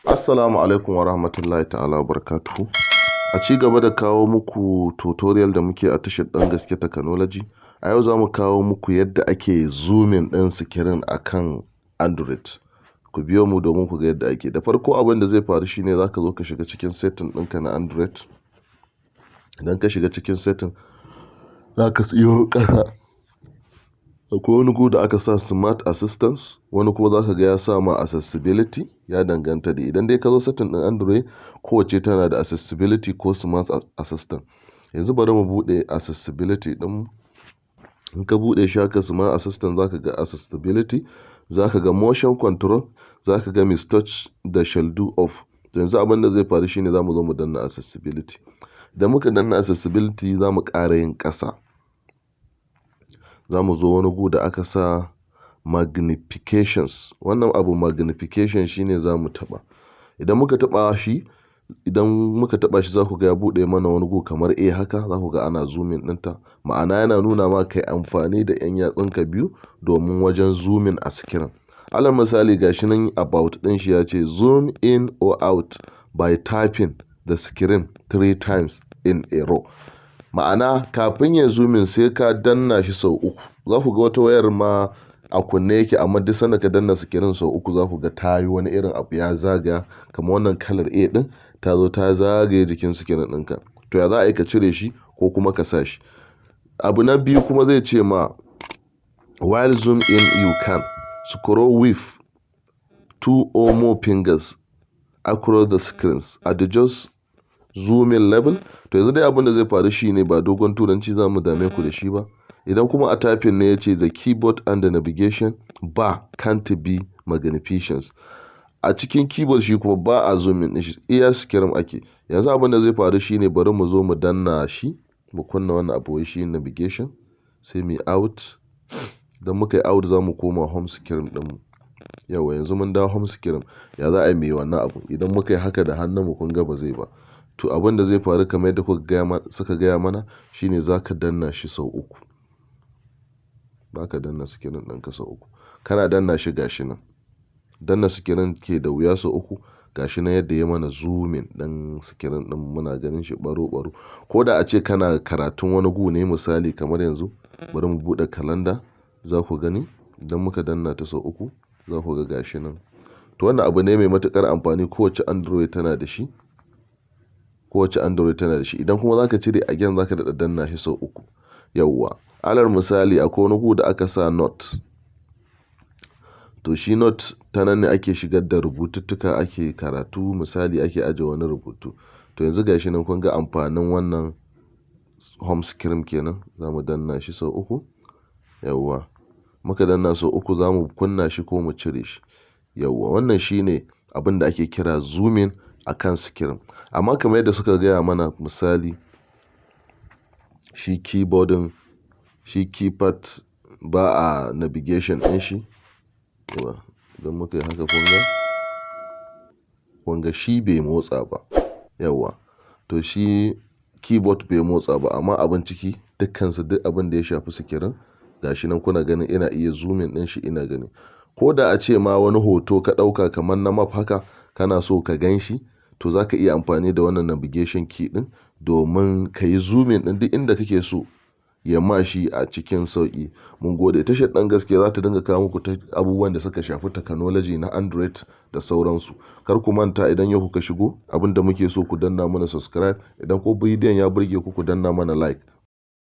Assalamu alaikum wa rahmatullahi ta'ala wa barakatuhu. A ci gaba da kawo muku tutorial da muke a tashar Ɗan Gaske Technology. A yau za mu kawo muku yadda ake zooming ɗin screen a kan Android. Ku biyo mu domin ku ga yadda ake. Da farko, abin da zai faru shine za ka zo ka shiga cikin setting ɗinka na Android. Idan ka shiga cikin setting, za ka yo ƙasa. Akwai wani gu da aka sa Smart Assistance, wani kuma za ka ga ya sa ma Accessibility, ya danganta da idan dai ka zo setting ɗin Android, kowacce tana da Accessibility ko Smart Assistant. Yanzu bari mu buɗe Accessibility ɗin. In ka buɗe shi haka, Smart Assistant, za ka ga Accessibility, za ka ga Motion Control, za ka ga Miss Touch da Shall Do Off. To, yanzu abin da zai faru shine za mu zo mu danna Accessibility. Idan muka danna Accessibility, za mu ƙara yin ƙasa. Za mu zo wani gu da aka sa Magnifications. Wannan abu magnification shine za mu taɓa. Idan muka taɓa shi, idan muka taɓa shi, za ku ga ya buɗe mana wani gu kamar A haka, za ku ga ana zooming ɗinta. Ma'ana, yana nuna ma kai amfani da 'yan yatsunka biyu domin wajen zooming a screen. Alal misali, ga shi nan, about ɗin shi ya ce "Zoom in or out by tapping the screen three times in a row." Ma'ana, kafin ya zooming sai ka danna shi sau uku. Za ku ga wata wayar ma a kunne yake, amma duk sanda ka danna screen sau uku, za ku ga ta yi wani irin abu, ya zagaya kamar wannan kalar A ɗin ta zo ta zagaye jikin screen ɗinka. To, ya za a yi ka cire shi ko kuma ka sa shi? Abu na biyu kuma zai ce ma "While zoom in, you can scroll with two or more fingers across the screens. Adjust zooming level." To, yanzu dai abin da zai faru shine, ba dogon turanci za mu dame ku da shi ba. Idan kuma a typing ne, ya ce "The keyboard and the navigation bar can't be magnifications." A cikin keyboard shi kuma ba a zooming ɗin shi, iya screen ake. Yanzu abin da zai faru shine bari mu zo mu danna shi, mu kunna wannan abu wai shi navigation, sai mu yi out. Idan muka yi out, za mu koma home screen ɗinmu. Yauwa, yanzu mun dawo home screen. Ya za a yi muyi wannan abu? Idan muka yi haka da hannun mu, kun ga ba zai ba. To, abin da zai faru, kamar yadda kuka gaya suka gaya mana, shine za ka danna shi sau uku. Za ka danna screen ɗinka sau uku. Kana danna shi, gashi nan. Danna screen ke da wuya sau uku, gashi nan yadda ya mana zooming ɗin screen ɗin, muna ganin shi ɓaro ɓaro. Ko da ace kana karatun wani gu ne, misali kamar yanzu bari mu buɗe kalanda, za ku gani idan muka danna ta sau uku, za ku ga gashi nan. To, wannan abu ne mai matuƙar amfani, kowacce Android tana da shi. Kowacce Android tana da shi. Idan kuma za ka cire again, za ka daɗa danna shi sau uku. Yauwa. Alal misali, akwai wani gu da aka sa Note. To, shi Note ta nan ne ake shigar da rubututtuka, ake karatu, misali ake ajiye wani rubutu. To, yanzu gashi nan, kun ga amfanin wannan home screen kenan. Za mu danna shi sau uku. Yauwa. Muka danna sau uku, za mu kunna shi ko mu cire shi. Yauwa. Wannan shine abin da ake kira zooming a kan screen. Amma kamar yadda suka gaya mana, misali shi keyboardin, shi keypad, ba a navigation ɗin shi. Yauwa. Idan muka yi haka, kun ga? Kun ga shi bai motsa ba. Yauwa. To, shi keyboard bai motsa ba, amma abin ciki dukkansu, duk abin da ya shafi screen, gashi nan kuna ganin ina iya zooming ɗin shi, ina gani. Ko da ace ma wani hoto ka ɗauka kamar na map haka, kana so ka gan shi, to za ka iya amfani da wannan navigation key ɗin domin ka yi zooming ɗin duk inda kake so ya ma shi a cikin sauƙi. Mun gode. Tashar Ɗan Gaske za ta dinga kawo muku abubuwan da suka shafi technology na Android da sauransu. Kar ku manta, idan yau kuka shigo, abin da muke so, ku danna mana subscribe. Idan ko bidiyon ya burge ku, ku danna mana like.